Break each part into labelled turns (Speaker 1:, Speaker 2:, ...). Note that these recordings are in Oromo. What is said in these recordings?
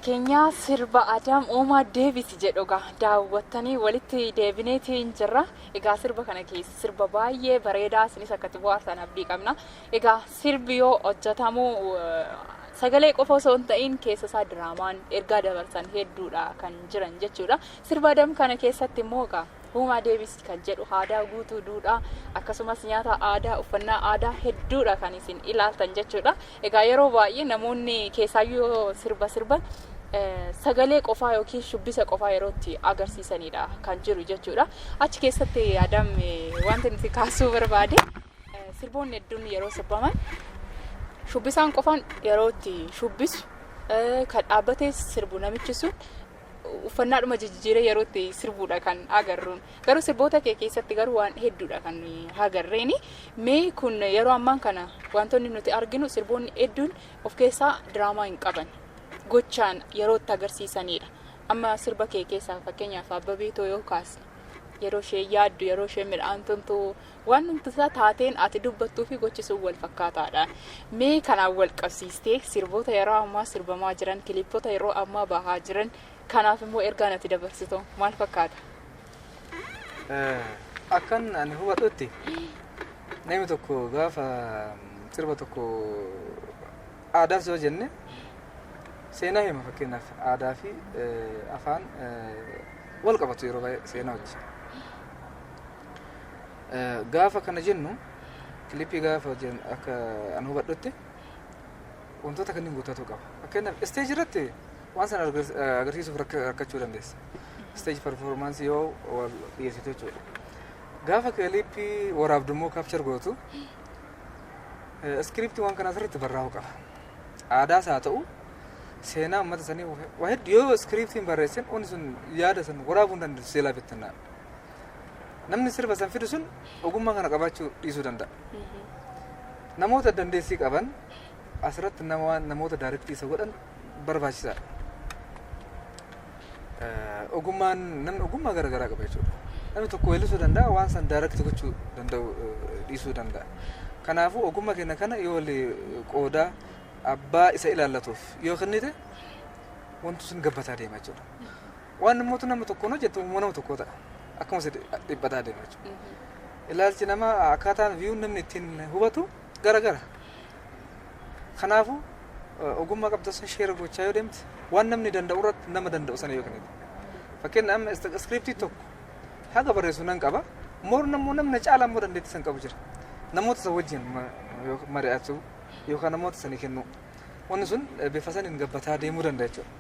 Speaker 1: Keenya sirba Adaam Uumaa Deebisi jedhu egaa daawwattanii walitti deebineetiin jirra. Egaa sirba kana keessa sirba baay'ee bareedaa isinis akkatti bohaartan abdii qabna. Egaa sirbi yoo hojjetamu sagalee qofa osoo hin ta'in keessa isaa diraamaan ergaa dabarsan hedduudha kan jiran jechuudha. Sirba Adam kana keessatti immoo egaa Uumaa Deebisi kan jedhu aadaa guutuu duudhaa akkasumas nyaata aadaa uffannaa aadaa hedduudha kan isin ilaaltan jechuudha. Egaa yeroo baay'ee namoonni keessaayyuu yoo sirba sirban sagalee qofaa yookiin shubbisa qofaa yeroo itti agarsiisanidha kan jiru jechuudha. Achi keessatti Adam wanti nuti kaasuu barbaade sirboonni hedduun yeroo sirbaman shubbisaan qofaan yeroo itti shubbisu kan dhaabbatee sirbu namichi sun uffannaadhuma jijjiiree yeroo itti sirbuudha kan agarruun. Garuu sirboota kee keessatti garuu waan hedduudha kan agarreeni. Mee kun yeroo ammaan kana wantoonni nuti arginu sirboonni hedduun of keessaa diraamaa hin qaban. Gochaan yeroo itti agarsiisanidha. Amma sirba kee keessaa fakkeenyaaf Abbabee Too yoo kaasne yeroo ishee yaaddu yeroo ishee midhaan tumtu waan hundisaa taateen ati dubbattuu fi gochi sun wal fakkaataadha. Mee kanaan wal qabsiistee sirboota yeroo ammaa sirbamaa jiran kilippota yeroo ammaa bahaa jiran kanaaf immoo ergaan ati dabarsitu maal fakkaata?
Speaker 2: Akkan ani hubadhutti namni tokko gaafa sirba tokko aadaas yoo jenne seenaa hima, fakkeenyaaf aadaa fi afaan wal qabatu yeroo baay'ee seenaa wajjin. Gaafa kana jennu kilipii gaafa hojjennu akka ani hubadhutti wantoota kanneen guuttachuu qaba. Fakkeenyaaf stage irratti waan sana agarsiisuuf rakkachuu dandeessa. Stage performance yoo wal dhiyeessitu jechuudha. Gaafa kilipii waraabdu immoo capture gootu scriptii waan kana asirratti barraa'uu qaba. Aadaas haa ta'u seenaa uummata sanii waa hedduu yoo scriptiin barreessin wanni sun yaada san waraabuu hin dandeessu seelaa bittinnaa. Namni sirba san fidu sun ogummaa kana qabaachuu dhiisuu danda'a. Namoota dandeettii qaban asirratti nama waan namoota direct isa godhan barbaachisaadha. Ogummaan namni ogummaa garaagaraa qaba jechuudha. Namni tokko weellisuu danda'a, waan san direct gochuu danda'u dhiisuu danda'a. Kanaafuu ogummaa keenya kana yoo walii qoodaa abbaa isa ilaallatuuf yoo kennite wanti sun gabbataa deema jechuudha. Waan immoo nama tokkoon hojjettu immoo nama tokko ta'a. Akkuma isa dhiphataa deema jechuudha. Ilaalchi namaa akkaataan viewun namni ittiin hubatu gara gara. Kanaafuu ogummaa qabda sun share gochaa yoo deemte waan namni danda'u irratti nama danda'u sana yoo kennite. Fakkeenya amma scriptii tokko haga barreessu nan qaba. More nammoo namni caalaa immoo dandeettii san qabu jira. Namoota isa wajjin mari'atu yookaan namoota sanii kennu. Wanni sun bifa saniin gabbataa deemuu danda'a jechuudha.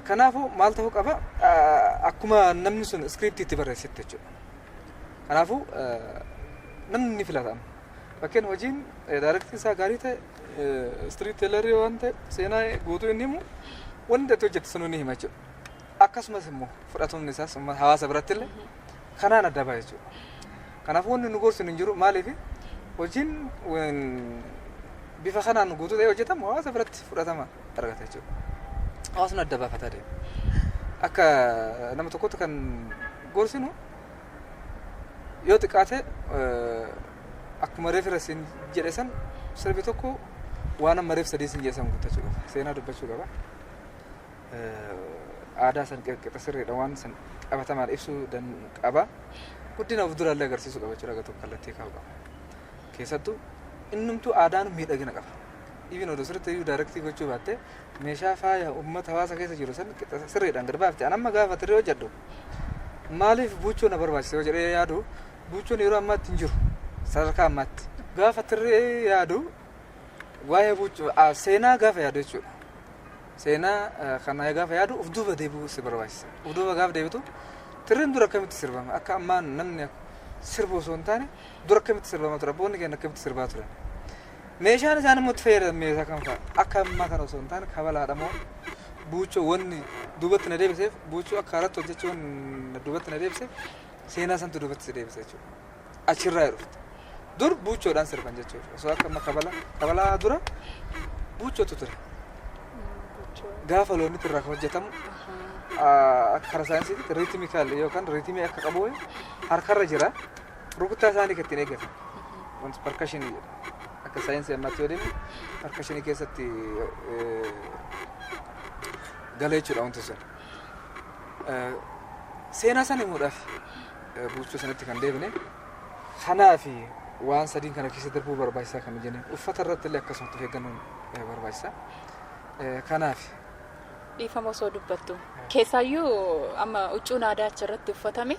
Speaker 2: Kanaafuu maal ta'uu qaba, akkuma namni sun scriptii itti barreessetti jechuudha. Kanaafuu namni ni filata amma. Fakkeen hojiin directiin isaa gaarii ta'e story tellerii waan ta'e seenaa guutuu inni himu wanti ati hojjette sunuu ni hima jechuudha. Akkasumas immoo fudhatamni isaas hawaasa biratti illee kanaan adda ba'a jechuudha. Kanaafuu wanni nu gorsinu hin jiru, maaliif hojiin bifa kanaan guutuu ta'ee hojjetamu hawaasa biratti fudhatama argata jechuudha. Hawaasni adda baafataa deema. Akka nama tokkotti kan gorsinu yoo xiqqaate akkuma referenceiin jedhe san sirbi tokko waan amma reef sadii sin jedhe san guuttachuu qaba. Seenaa dubbachuu qaba. Aadaa san qixa sirriidha waan san qabatamaan ibsuu qaba. Guddina of duraallee agarsiisuu qaba jechuudha, tokko kallattii kaa'uu qaba. Keessattuu innumtuu aadaan miidhagina qaba. Even odoo sirriitti iyyuu direct gochuu baatte meeshaa faaya uummata hawaasa keessa jiru san qixa sirriidhaan gad baafte. An amma gaafa tiree hojjedhu maaliif buuchoo na barbaachise yoo jedhee yaadu, buuchoon yeroo ammaatti hin jiru sadarkaa ammaatti. Gaafa tiree yaadu waa'ee buuchoo seenaa gaafa yaadu jechuudha. Seenaa kana gaafa yaadu uf duuba deebi'uu si barbaachisa. Uf duuba gaafa deebitu tirreen dura akkamitti sirbama, akka ammaan namni sirbu osoo hin taane dura akkamitti sirbama ture, abboonni keenya akkamitti sirbaa turan. Meeshaan isaan immoo itti fayyadaman meeshaa kam fa'a, akka ammaa kana osoo hin taane kabalaadha moo buuchoo, wanni duubatti na deebiseef buuchoo akka haaratti hojjechuun duubatti na deebiseef seenaa santu duubatti si deebisa jechuudha. Achirraa dhufte. Dur buuchoodhaan sirban jechuudha. Osoo akka amma kabala kabalaa dura buuchootu ture. Gaafa loonitti irraa kan hojjetamu akka karaa saayinsiitti rhythmical yookaan rhythmii akka qabu harkarra jira. Rukuttaa isaanii kan ittiin eegatan. Wanti percussionii jedhama. Akka saayinsii ammaatti yoo deemne percussionii keessatti gala jechuudha wanti sun. Seenaa sana himuudhaaf buuchuu sanatti kan deebine. Kanaaf waan sadiin kana keessa darbuu barbaachisaa kan jenne, uffata irratti illee akkasumatti of eeggannoon barbaachisa. Kanaaf.
Speaker 1: Dhiifama osoo dubbattu. Keessaayyuu amma huccuun aadaa achirratti uffatame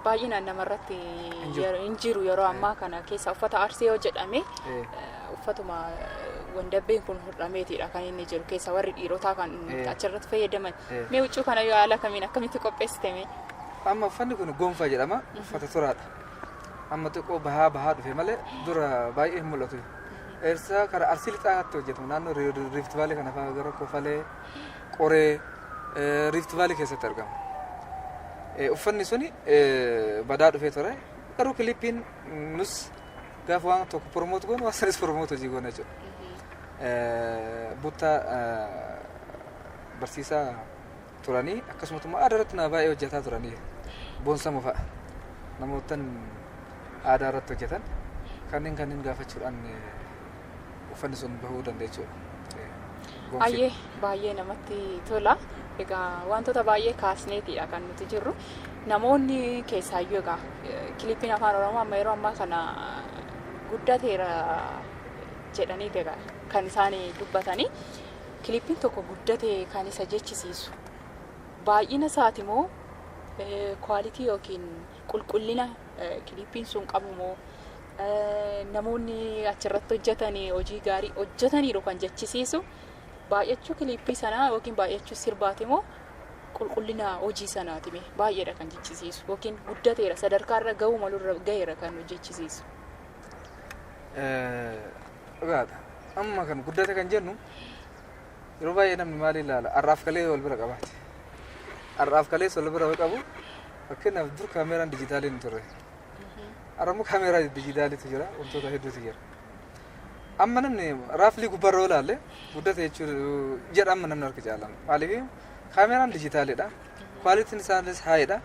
Speaker 1: baay'inaan namarratti hin jiru yeroo ammaa kana keessa. Uffata Arsii yoo jedhame uffatuma wandabbeen kun hodhameetidha kan inni jiru, keessa warri dhiirotaa kan achirratti fayyadaman. Mee huccuu kana yoo haala kamiin akkamitti qopheessite mee?
Speaker 2: Amma uffanni kun gonfaa jedhama. Uffata toraadha. Amma xiqqoo bahaa bahaa dhufe malee dura baay'ee hin mul'atu. Eersaa karaa Arsii Lixaatti hojjetama. Naannoo Rift Valley kana fa'aa, gara Kofalee, Qoree, Rift Valley keessatti argama. Uffanni suni badaa dhufee ture. Garuu kiliippiin nus gaafa waan tokko promote goonu, waan sanis promote hojii goona jechuudha. Buttaa barsiisaa turanii, akkasumas immoo aadaa irratti nama baay'ee hojjetaa turanii, Boonsamu fa'a, namootan aadaa irratti hojjetan kanneen gaafachuudhaan uffanni sun bahuu danda'a jechuudha.
Speaker 1: Baay'ee baay'ee namatti tola. Egaa wantoota baay'ee kaasneetidha kan nuti jirru. Namoonni keessaayyuu egaa kiliippiin Afaan Oromoo amma yeroo ammaa kana guddateera jedhaniiti egaa kan isaan dubbatanii. Kiliippiin tokko guddate kan isa jechisiisu baay'ina isaati moo, quality yookiin qulqullina kiliippiin sun qabu moo, namoonni achirratti hojjetanii hojii gaarii hojjetaniiru kan jechisiisu baay'achuu kiliippii sanaa yookiin baay'achuu sirbaati moo, qulqullina hojii sanaati mee baay'eedha kan jechisiisu yookiin guddateera, sadarkaarra gahuu malurra gaheera kan jechisiisu?
Speaker 2: Dhugaadha. Amma kan guddate kan jennu, yeroo baay'ee namni maal ilaala? Har'aaf kalee wal bira qabaate. Har'aaf kalee wal bira qabu, fakkeenyaaf dur kaameeraan dijitaaliin hin turre. Har'a immoo kaameeraa dijitaaliitu jira, wantoota hedduutu jira. Amma namni roughly gubbaarra yoo ilaalle guddate jechuu jedha amma namni harka caalaan. Maaliif? Kaameeraan dijitaalidha. Qualityn isaanis highdha.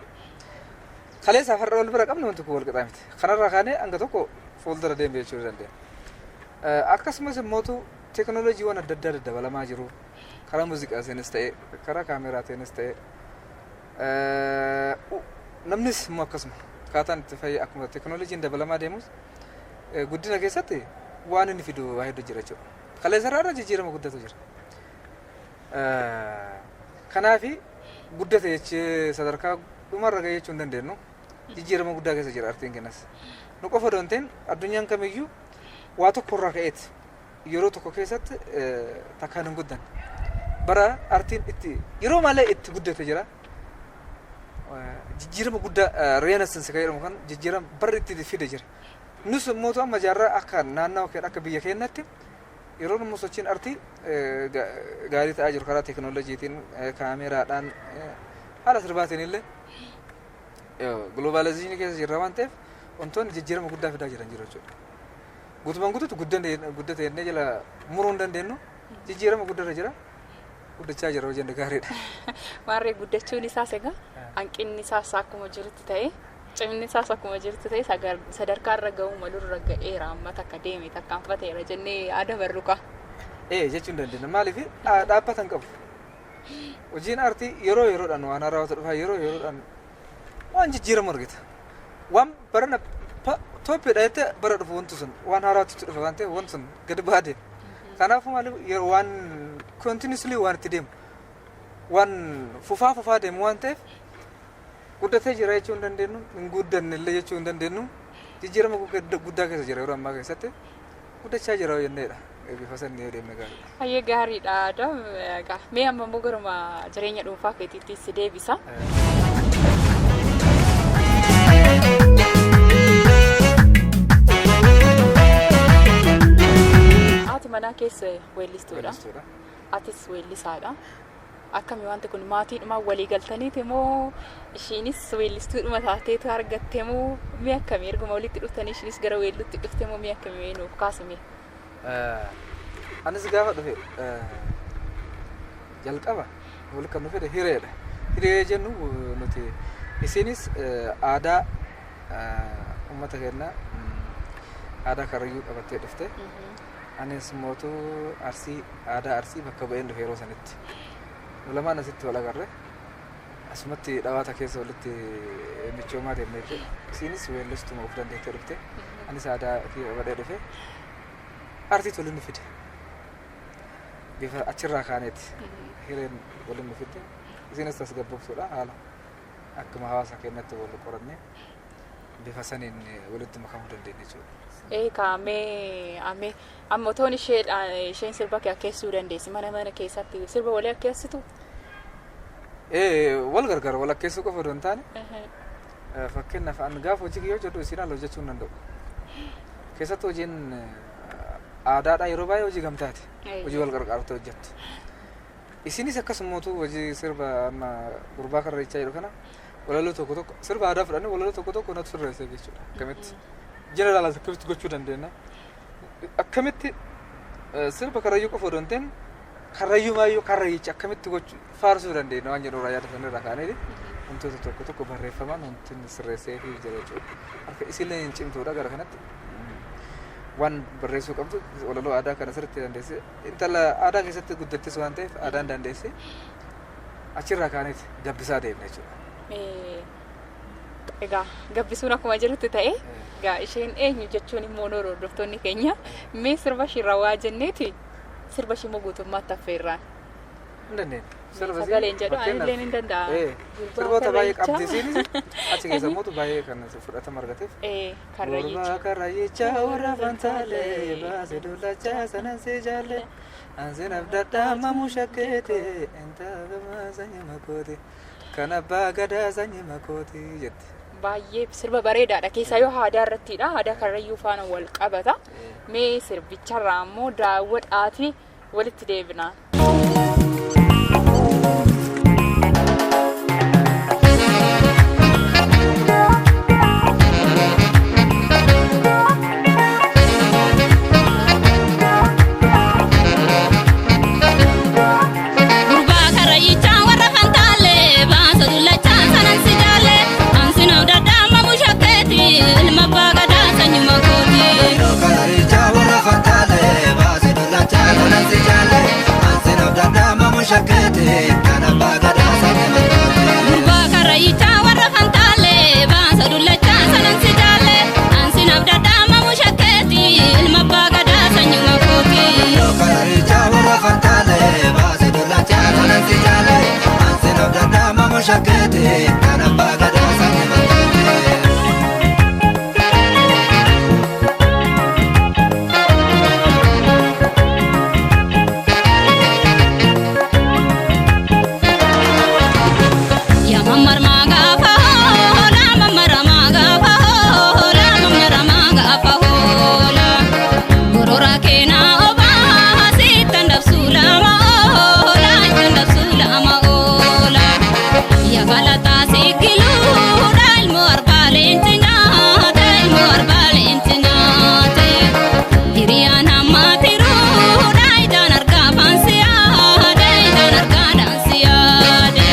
Speaker 2: Kaleessaaf har'a wal bira qabne, wanti kun wal qixaa miti. Kanarraa kaanee hanga tokko fuuldura deemee jechuu dandeenya. Akkasumas immootu teekinooloojiiwwan adda addaa daddabalamaa jiru. Karaa muuziqaatiinis ta'e, karaa kaameraatiinis ta'e, namnis immoo akkasuma akkaataan itti fayya akkuma teekinooloojiin dabalamaa deemus guddina keessatti waan inni fidu waa hedduu jira jechuudha. Kaleessarraa irra jijjiirama guddatu jira. Kanaafi guddate jechee sadarkaa dhumarra gahee jechuu hin dandeenyu. Jijjiirama guddaa keessa jira artiin kennas. Nu qofa odoo hin ta'in addunyaan kamiyyuu waa tokko irraa ka'eeti yeroo tokko keessatti takkaan hin guddanne. Bara artiin itti yeroo malee itti guddate jira. Jijjiirama guddaa, renaissance kan jedhamu kan jijjiirama barri itti fide jira. Nus immoo amma jaarraa akka naannawa keenya, akka biyya keenyatti yeroo immoo sochiin artii gaarii ta'aa jiru, karaa teekinooloojiitiin, kaameraadhaan, haala sirbaatiin illee globalization keessa jirra waan ta'eef, wantoonni jijjiirama guddaa fidaa jiran jiru jechuudha. Guutumaan guutuutti guddate jennee jala muruu hin dandeenyu. Jijjiirama guddarra jira. Guddachaa jira hojii gaariidha.
Speaker 1: Maarree, guddachuun isaas egaa hanqinni isaas akkuma jirutti ta'e, cimni isaas akkuma jirutti ta'e, sadarkaa irra gahuu malurra ga'eera, amma takka deeme takkaanfateera jennee yaada barruqa.
Speaker 2: Ee, jechuu hin dandeenya. Maaliif? Dhaabbata hin qabu. Hojiin aartii yeroo yeroodhaan waan haaraatu dhufa, yeroo yeroodhaan waan jijjiiramu argita. Waan barana topiidha jettee, bara dhufu wanti sun waan haaraatu dhufa waan ta'eef, wanti sun gadi bu'aa deema. Kanaafuu maaliif, yeroo waan continuously waan itti deemu, waan fufaa fufaa deemu waan ta'eef, guddatee jira jechuu hin dandeenyu, hin guddanne illee jechuu hin dandeenyu. Jijjiirama guddaa keessa jira, yeroo ammaa keessatti guddachaa jira jenneedha. Bifa sanii yoo deemne gaariidha.
Speaker 1: Baay'ee gaariidha, Adam. Egaa mee amma immoo garuma jireenya dhuunfaa keetiitti si deebisa. Haati manaa keessa weellistuudha.
Speaker 2: Weellistuudha.
Speaker 1: Atis weellisaadha. Akkami wanti kun, maatiidhuma walii galtaniiti moo, ishiinis weellistuudhuma taateetu argatte moo, mee akkamii, erguma walitti dhuftanii ishiinis gara weelluutti dhufte moo, mee akkamii, mee nuuf kaasime?
Speaker 2: Anis gaafa dhufe jalqaba wal kan nu fide hireedha. Hiree jennu nuti isinis aadaa uummata keenyaa, aadaa Karrayyuu qabattee dhufte. Anis mootu Arsii, aadaa Arsii bakka bu'een dhufe yeroo sanitti. Nu lamaan asitti wal agarre. Asumatti dhawaata keessa walitti michoomaa deemne jechuudha. Isiinis weellistuma of dandeettee dhufte. Anis aadaa kiyya qabadhee dhufe. Aartiitu waliin nu fide. Bifa achirraa kaaneeti. Hireen waliin nu fidde. Isiinis tasgabbooftuudha haala akkuma hawaasa keenyatti wal qorannee bifa saniin walitti makamuu dandeenya jechuudha.
Speaker 1: Eegaa mee amee amma otoon isheen sirba kee akkeessuu dandeessi mana mana keessatti sirba walii akkeessitu?
Speaker 2: Ee, wal gargaara. Wal akkeessuu qofa odoo hin taane, fakkeenyaaf an gaafa hojii kiyya hojjedhu isiin ala hojjechuu hin danda'u. Keessattuu hojiin aadaadhaa yeroo baay'ee hojii gamtaati. Hojii wal gargaartee hojjettu. Isinis akkasumatu hojii sirba amma gurbaa karrayyichaa jedhu kana walaloo tokko tokko sirba aadaa fudhannee walaloo tokko tokko natu sirreessa jechuudha. Akkamitti jeneraal akkamitti gochuu dandeenya? Akkamitti sirba karrayyuu qofa odoo hin ta'in karrayyumaayyuu karrayyicha akkamitti gochuu faarsuu dandeenya waan jedhu irraa yaada sanirraa kaaneeti wantoota tokko tokko barreeffamaan wanti inni sirreessee fi jira jechuudha. Harka isillee hin cimtuudha gara kanatti waan barreessuu qabdu walaloo aadaa kana sirriitti dandeesse intala aadaa keessatti guddattes waan ta'eef aadaan dandeesse achirraa kaaneeti gabbisaa deemne jechuudha.
Speaker 1: Egaa gabbisuun akkuma jirutti ta'e, egaa isheen eenyu jechuun immoo nu hordoftoonni keenya mee sirba ishiirraa waa jenneeti sirba ishii immoo guutummaatti affeerraan.
Speaker 2: Hin dandeenya. Sirba isii
Speaker 1: Sagaleen jedhu
Speaker 2: fakkeenyaaf,
Speaker 1: anillee ni danda'a. Gurbaa
Speaker 2: sirboota baay'ee
Speaker 1: karrayyichaa.
Speaker 2: qabdi isiinis achi keessa mootu baay'ee kan fudhatama argateef.
Speaker 1: Karrayyicha.
Speaker 2: Gurbaa karrayyicha warra fantaalee baase dullachaa sanan si jaalle ansin abdadhaa mamu shakkeete intala sanyi makooti kan abbaa gadaa sanyi makooti jetti.
Speaker 1: Baay'ee sirba bareedaadha. Keessaa yoo aadaa irrattidha. Aadaa karrayyuu faana wal qabata. Mee sirbicharraa immoo daawwadhaatii walitti deebina.
Speaker 3: Gurbaa karrayyichaa warra fantaalee baasa dullachaa sanan si jaalle ansi nam dadhaama mushakkeeti ilma abbaa gadaa sanyuma kooti.
Speaker 4: Kararicha warra fantaalee baase dullachaa kanan si jaalle ansin abdadhaa mushakkeete kan abbaa gadaa sanyii makooti.
Speaker 3: Gurbaa karrayyichaa warra fantaalee baasa dullachaa sanan si jaalle ansi nam dadhaama mushakkeeti ilma abbaa gadaa sanyuma kooti.
Speaker 4: Kararicha warra fantaalee baase dullachaa kanan si jaalle ansin abdadhaa mushakkeete kan abbaa gadaa sanyii makooti.
Speaker 3: Yaa mammarmaa gaafa hoola mammaramaa gaafa hoola mammaramaa gaafa hoola gorora keenaa obaa sittan dabsuu lama oola ittan dabsuu lama oola yaa galataa sigiluudha ilmoo arbaa leenci nyaate ilmoo arbaa leenci nyaate hiriyaan hammaa tiruudha ijaan argaa faansi yaade ijaan argaa daansi yaade.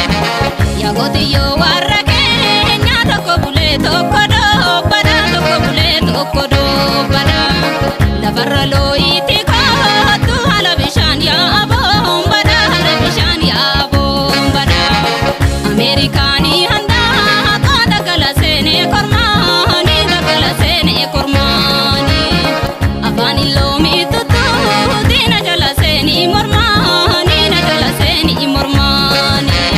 Speaker 3: Yaa qotiyyoo warra keenya tokko bulee tokko doobbadha tokko bulee tokko doobbadha lafarra looyitti kootu haala bishaan yaa boonbadha haala bishaan yaa boonbadha Ameerikaanii handaa qoota gala seenee kormaanii gala seenee kormaanii afaan illoomii tuttuutii na jala seenii mormaanii na jala seenii mormaanii.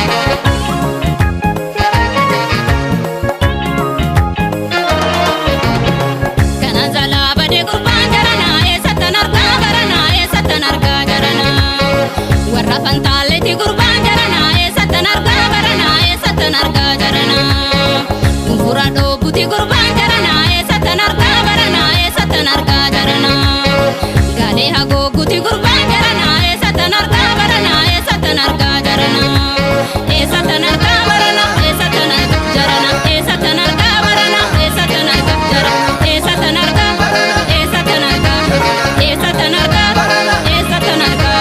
Speaker 3: Kana jalaa badee gurbaan jaranaa eessattan argaa baranaa eessattan argaa jaranaa warra fantaalleetti gurbaan jaranaa eessattan argaa baranaa eessattan argaa jaranaa gunfura dhoobuti gurbaan jaranaa eessattan argaa baranaa eessattan argaa jaranaa gaalee hagooguti gurbaan jaranaa eessattan argaa baranaa eessattan argaa jaranaa eessattan argaa baranaa eessattan argaa jaranaa eessattan argaa baranaa eessattan argaa jaranaa eessattan argaa eessattan argaa eessattan argaa eessattan argaa.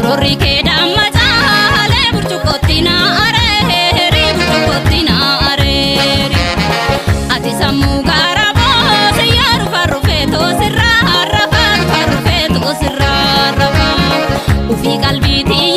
Speaker 3: Gororri kee damma caalee burcuqqootti na areeri burcuqqootti na areeri. Ati sammuu gaara boose yaa rufa rufee toosirraa rafaa rufa rufee toosirraa rafaa. Ufii qalbii.